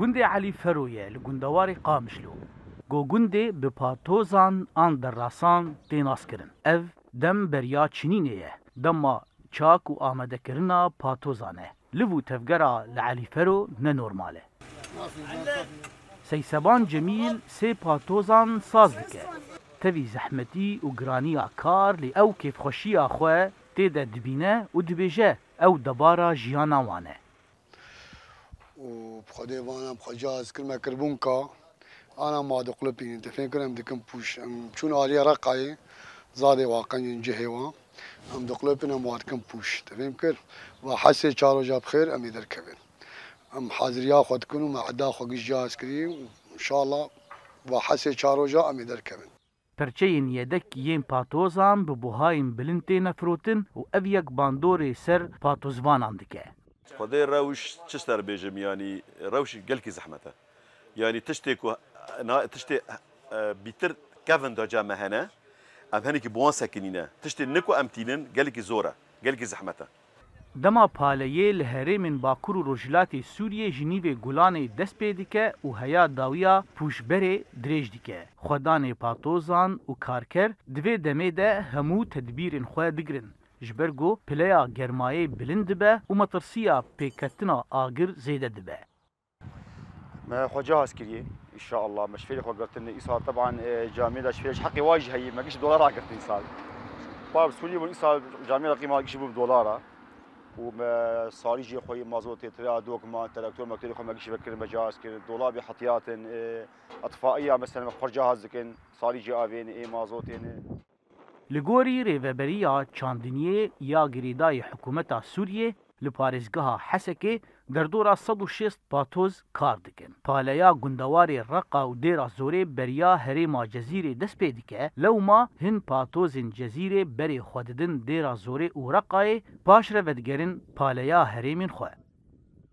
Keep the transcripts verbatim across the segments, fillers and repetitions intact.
Gundê Elî Fero ye li gundewarê Qamişlo. Go gundê bi patozan an derrasan tê naskirin. Ev dem beriya çinînê ye. Dema çak û amadekirina patozan e. Liv û tevgera li Elî Fero ne normal e. Seyseban Cemîl sê patozan saz dike. Tevî zehmetî û giraniya kar lê ew kêfxweşiya xwe tê de dibîne û dibêje ew debara jiyana wan e. û bi Xwedê vana bi xwe cihaz kir me kir bûn ka ana ma diqlipînin, te fêm kir em dikin pûş. Em çûn aliyê Reqayê, zadê wa qencên cihê wa. Em diqlipin em wa dikin pûş. Te fêm kir? Va hesê çar roja bi xêr em ê derkevin. Em haziriya xwe dikin û me eda xwe giş cihaz kirî. Înşallah va hesê çar roja em ê derkevin. Perçeyên yedek yên patozan bi buhayên bilind têne firotin û ev yek bandorê ser patozvanan dike. Xwedê rewş çi ser bêjim, yanî rewş gelkî zehmet e. Yanî tiştê ku na tiştê e, bîtir kevin daca me hene, em henekî bi wan sekinîne. Tiştê ne ku em tînin gelekî zor e, gelekî zehmet e. Dema paleyê li herêmên Bakur û Rojhilatê Sûriyê ji nîvê gulanê dest pê dike û heya dawiya pûşberê dirêj dike. Xwedanê patozan û karker di vê demê de hemû tedbîrên xwe digirin, ji ber ku pileya germayê bilind dibe û metirsiya pêketina agir zêde dibe. Me xwe cihaz kiriye, înşallah. Me ji fêrê xwe girtin. Îsal teban e, camiyê de ji fêrê ji heqê wa jî heyî. Me giş dolara girtin îsal. Pa bi Sûriyê bûn îsal camiyê de qîma giş bû bi dolara. Û me sarî jê xwe yê mazotê, tira dokman, traktor mektorê xwe me giş vekirin, me cihaz kirin. Dolabê hetiyatin, e, etfaiya mesela me xwe cihaz dikin. Sarî jê avêne, ê mazotê ne. Li gorî rêveberiya çandiniyê ya girêdayî hikûmeta Sûriyê, li parêzgeha Hesekê derdora sed û şêst patoz kar dikin. Paleya gundewarê Reqa û Dêra Zorê beriya herêma Cezîrê dest pê dike, lewma hin patozên Cezîrê berê xwe didin Dêra Zorê û Reqayê, paşre vedigerin paleya herêmên xwe.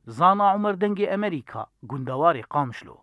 Zana Umer Dengê Emerîka, gundewarê Qamişlo.